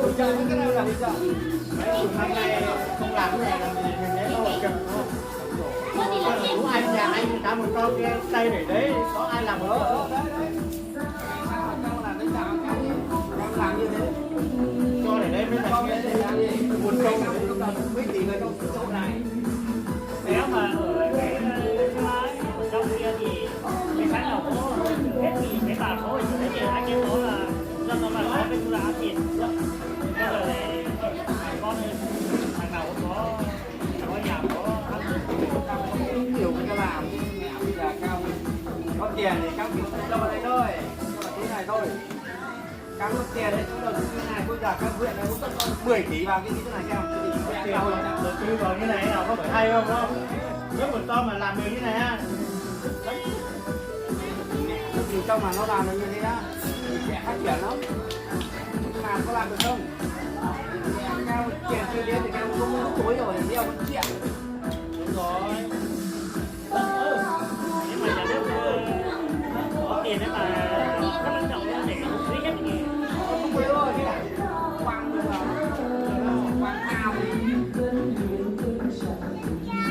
Hỗ trợ, mấy cái này là hỗ trợ. Mấy chục năm nay không làm cái này là mình, mình thấy nó hỗ trợ, đúng không? Đúng, anh nhà anh tám một con kia, tay để đấy, có ai làm hỗ trợ không? Cho để đấy, mấy thằng kia, một công, mấy tỷ người trong xã hội này. Nếu mà ở cái, ờ, châu Á, ở trong kia thì cái tháng nào có hết thì cái bà có thì hết thì anh em có là do nó là có cái là tiền. Bây giờ thì con thằng nào cũng có, thằng có nhà có. Ví dụ cái làm, bây giờ cao, có tiền thì các vị cho vào đây thôi, cho vào túi này thôi. Cắm cái tiền đấy, chúng đầu tư như này, bây giờ các huyện này cũng tận mười tỷ vào cái, cái này xem, cái gì cũng đầu tư vào như này là có phải hay không, đúng không? Nếu mà cho mà làm được như này á, cái gì trong mà nó làm được như thế á, thì sẽ phát triển lắm. Mà có làm được không? Cao tiền chưa đến thì cao không có túi rồi, thì đeo một triệu. Đúng rồi. Nếu mà nhà nước có tiền đấy mà các lãnh đạo có thể quý nhất thì không có lỗi gì cả. Quăng, quăng ao đi.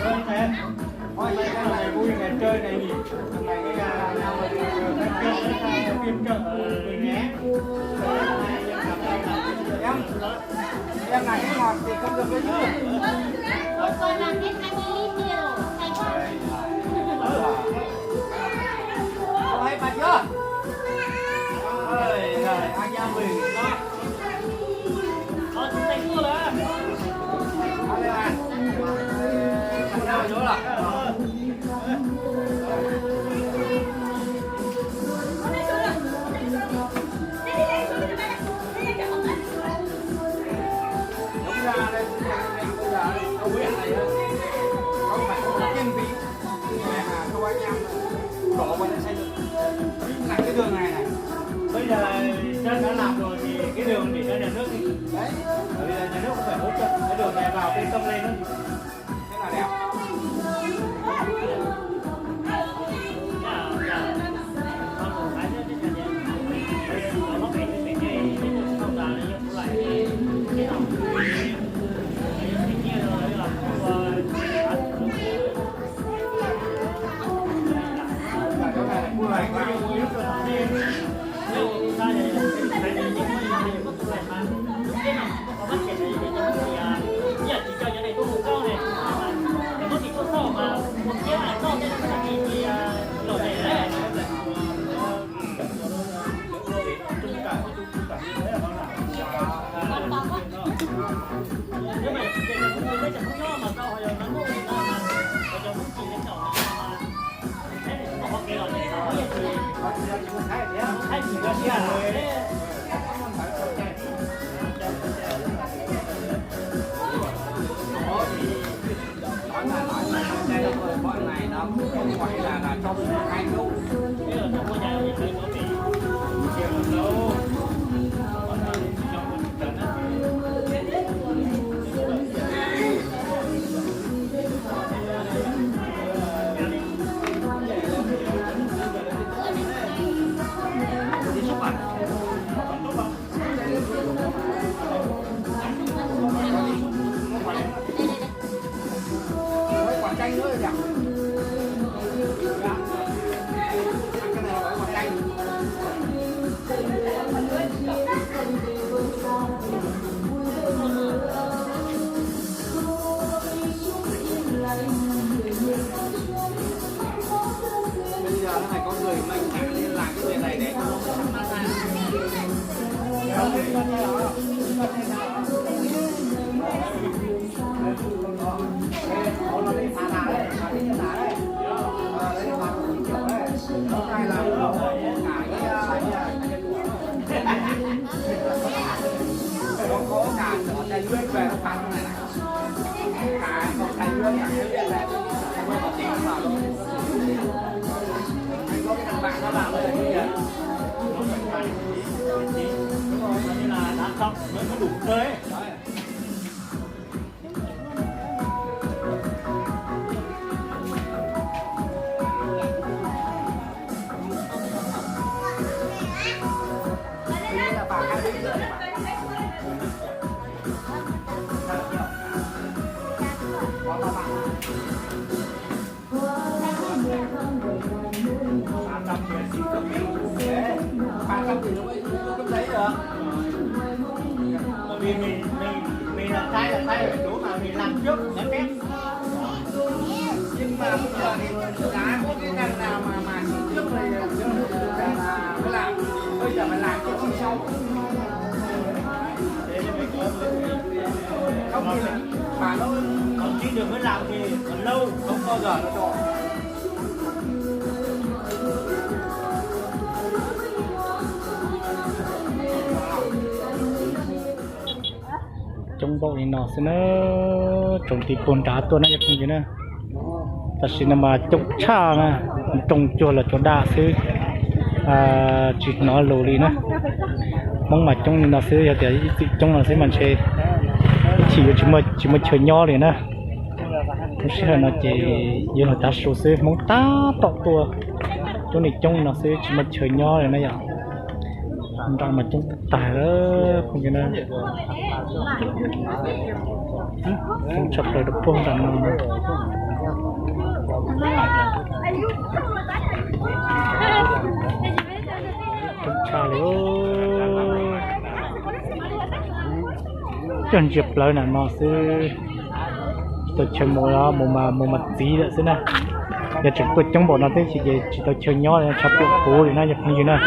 Ơ, thầy, ơ, thầy, thầy vui, thầy chơi này nhỉ? Thằng này cái, à, cái, cái, cái, cái, cái, cái, cái, cái, cái, cái, cái, cái, cái, cái, cái, Em này cái ngọt thì không được cái dưa. Một con làm hết hai mươi lít bia rồi, hay quá. Có hết mà chưa? Ơi, rồi, anh em mình đó. Ờ, chúng ta thua rồi. Thôi, rồi. Không sao nữa rồi. Đúng ra đây, bây giờ công việc này á, không phải không có kinh phí, nhưng mà công an đổ vào đây xây dựng. Làm cái đường này này. Bây giờ dân đã làm rồi thì cái đường để cho nhà nước đi. Đấy. Bởi vì là nhà nước cũng phải hỗ trợ cái đường này vào bê tông lên đó. Thế là đẹp. Nói mà nói mà trong đây là bọn này nó cũng không phải là, là trong hai lũ. Ôi, quả chanh nữa nhỉ? Ăn cái này là gói quả chanh. Bây giờ nó phải có người mạnh dạn lên làm cái việc này để cho nó sắp mát ra. Không, không, không, không. Vì mình, mình, mình là Thái, là Thái ở chỗ mà mình làm trước, nhắn tin. Nhưng mà bây giờ thì đã có cái thằng nào mà, mà xin trước rồi, là mới làm. Bây giờ mà làm chứ không sao. Không thì mà nó, còn xin được mới làm thì còn lâu, không bao giờ nó cho. Coob npaum li no xwb na, tsoom tim puag nrad tuaj na cov phooj ywg na. Tam sim no mas coob tshaj na, nroo cuag los tsuas daj xwb, tsis hnov lus li na. Hmoob mas coob li no xwb, yog tias ib txwm coob no xwb mas ntshe ib chim yuav tsis muaj chaw nyob li na. Lub sij hawm no ces yuav luag tav su xwb, Hmoob tab tom tuaj, coob li coob no xwb tsis muaj chaw nyob li na yom. Nram mas coob tag tag lawm phooj ywg na. Coob tshaj plaws rau puag nram no na. Coob tshaj li. Cog ntsia plawv nram no xwb, tsis tau chaw mus, mus mas mus mas txiv lawm xwb na. Yog tseem tuaj coob npaum no thiab ces tsis tau chaw nyob li, tshav puam puv li na cov phooj ywg na.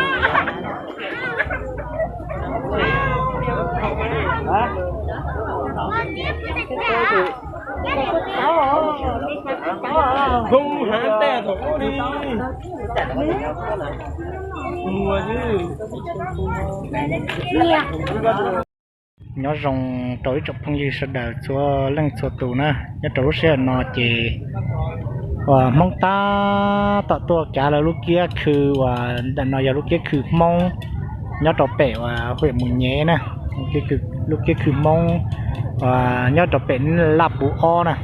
Nyob zoo rau ib tsoom phooj ywg sawv daws txhua leej txhua tus na. Nyob rau lub sij hawm no ces uas Hmoob tab tom tuaj kav lawv lub kiab khw uas ntawm no yog lub kiab khw Hmoob nyob rau pem uas hwm Mus Nyev na, lub kiab khw Hmoob uas nyob rau pem Laj Puv ob na.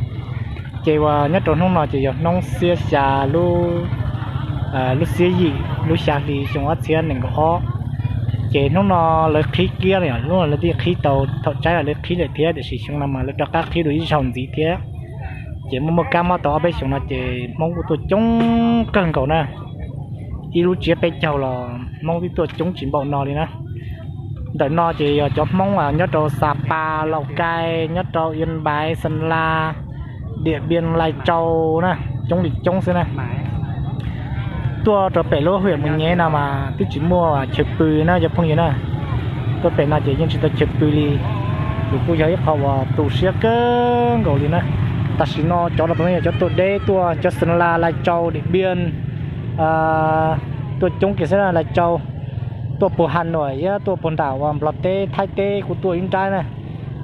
Ces uas nyob rau hnub no ces yog hnub xiab xya lub, lub xiab yim lub xya hli xyoo ob txhiab nees nkaum ob. Ces hnub no lawv qhib kiab li, hnub no lawv thiaj qhib tau, thaum tsaib los lawv qhib lawm thiab, tiam sis xyoo no mas lawv rov qab qhib dua ib zaug ntxiv thiab. Ces muaj muaj kab mob tau ob peb xyoos no ces Hmoob kuj tuaj coob kawg nkaus na. Ib lub tsiab peb caug los Hmoob twb tuaj coob tsis npaum no li na. Ntawm no ces yog cov Hmoob nyob rau Xa Pas, Laus Kais, nyob rau Iab Npaiv, Xeem Las, Diam Npiab, Lais Tsau na, coob li coob xwb na. Tuaj rau pem lub hwm Mus Nyev no mas twb tsis muaj chaw pw na cov phooj ywg na. Tuaj pem no ces yeej tsis tau chaw pw li. Ces kuj yog ib qho uas tu siab kawg nkaus li na. Tam sim no cov no puav leej yog cov tuaj deb tuaj, cov Xeem Las, Lais Tsau, Diam Npiab, tuaj coob kiag xwb na, Lais Tsau. Tuaj puag Has Nuam thiab tuaj puag nram uas Nplog teb, Thaib teb kuj tuaj ib nrab na.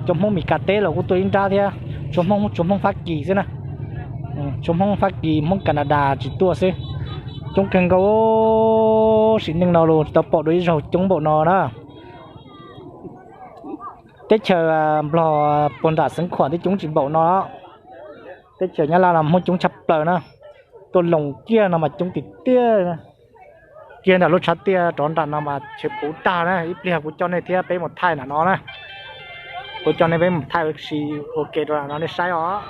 Cov Hmoob Mes Kas teb los kuj tuaj ib nrab thiab. Tsuas Hmoob, tsuas Hmoob Fab Kis xwb na. Tsuas Hmoob Fab Kis, Hmoob Kanadas tsis tuaj xwb. Coob kawg nkaus, sim neej no los tsis tau pom dua ib zaug coob npaum no na. Teb chaws Nplog puag nram Xeev Khuam twb coob tsis npaum no. Teb chaws Nyab Laj no Hmoob coob tshaj plaws na. Tuaj Loos kiag no mas coob tiag tiag. Kiag nram lub tshav tiaj rov nram no mas chaw puv tag na. Ib pliag kuv coj nej thiab peb mus thaij nram no na. Kuv coj nej peb mus thaij ua si ua ke rau nram no nej saib os.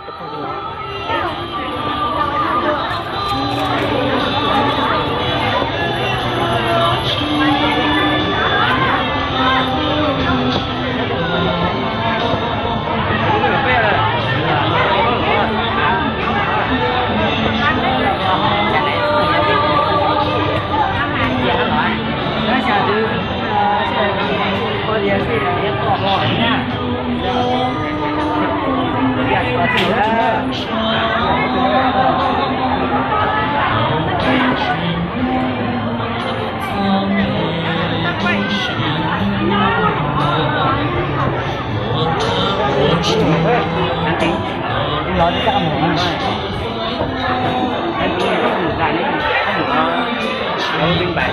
Tháng chín. Tháng chín thì các em ngủ. Tháng chín thì các em ngủ dài đấy. Các em ngủ, ờ, bên bảy.